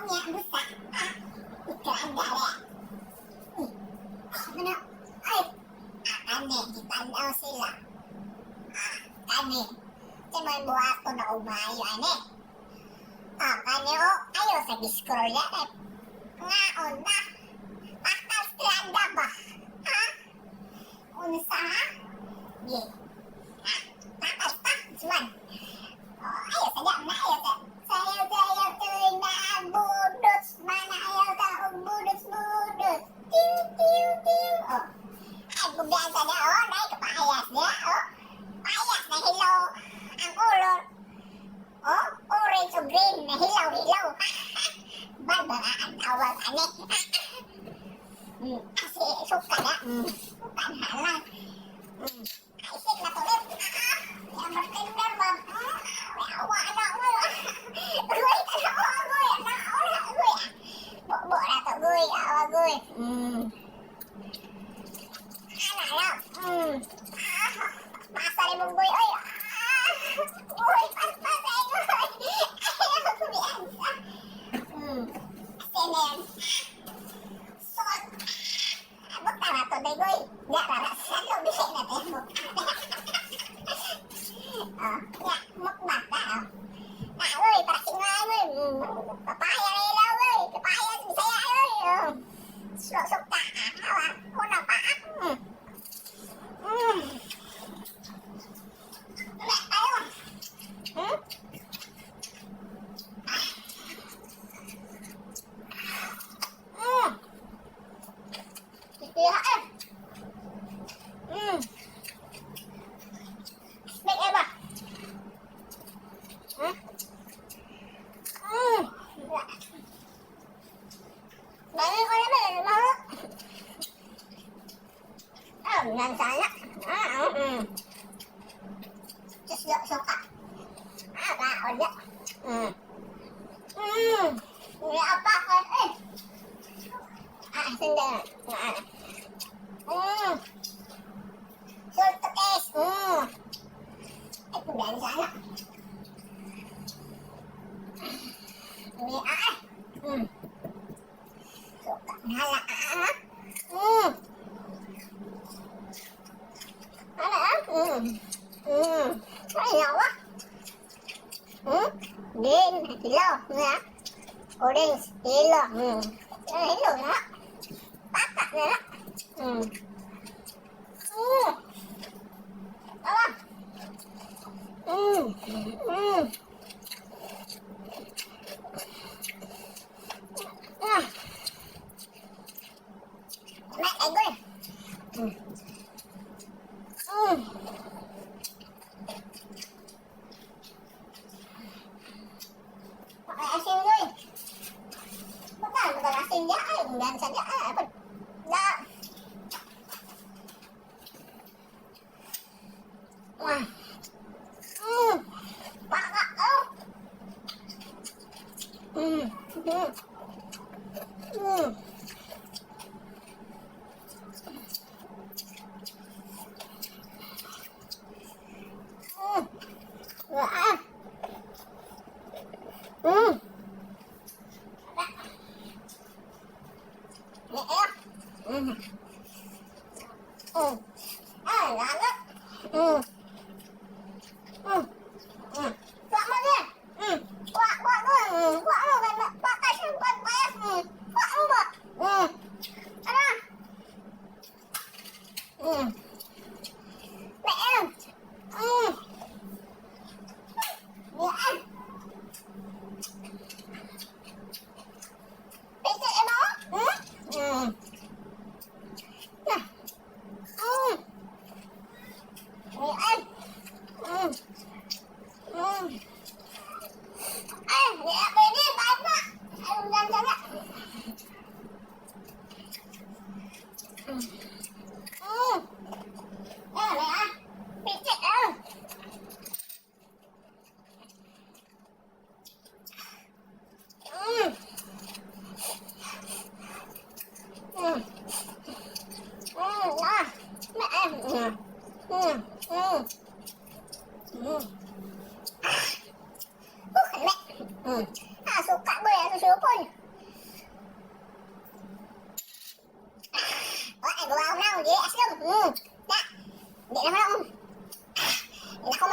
Unya, busa. Ah, itranda ra. Ano? Ay, ah, kani, gitanaw sila. Ah, kani. Sa mga buhaton na umayo, ane. Ah, kani o, ayaw sa giscroll yan eh. Ngaon na. Pakastranda ba? Ha? Unsa ha? Gi. Ah, takas pa, Usman. Oh, ayaw sa na, ayaw sa. Sayaw, sayaw, tuwing na budots. Mana ayaw sa og budots, budots. Tiw, tiw, tiw. Oh. Ay, bugyan sa na, oh, nay, kapayas niya, oh. Payas na hilaw ang ulo. Oh, orange o green na hilaw, hilaw. Barbara ang tawag, ane. Kasi suka na. Suka na lang. Ay, shit na tuloy. Ah, ah, bartender ba? Ah, awa na, uy. Uy, tanawa, uy, na, uy. Bo, na to, uy, awa, uy. Ana, ana. Ah, pasa rin mong boy, oy. Ah, uy, pas-pas, ay, uy. Ayaw, kumpiyansa. Asin. Salt. Ah, bukta na to, day, goy. Di, rara, sa loob, dili na to, mukbang. Oh, ya, mukbang ta, oh. Na, uy, para singahan, uy. Papaya na ilaw, uy. Papaya sa Bisaya, uy. Oh. Sukta, ah, hawa. Una pa, ah. Wala, tayo. Hmm? Ah. Kaya, eh. Snake eh ba? Hmm? Dami ko naman, ano ba? Ah, sana. Ah, Just suka. Ah, kaon na. Hindi apa ka eh. Ah, sandali. Ah. Salt to taste. Ay, kung sana. Hindi, ah. Suka. Hala, ah. Ano, ah? Ay, nawa. Green, hilaw, nga. Orange, yellow. Ah, hilaw na. Pata na na. Awa. Ah. May egoy. Ay, asin goy. Baka, baka asin niya. Ay, kung sa niya. Ay, apa. Na. Wah. Baka, oh. Wah. Nè. Ah, lalo. Kuha mo niya. Kuha, kuha mo. Kuha mo. Kuha ka siya. Kuha, kuha. Kuha mo ba? Ano? Mẹ. Mẹ. Pwede mo? Supon. Oh, ay gawa na, di aslom. Na. Di naman ako. Ah, hindi ako.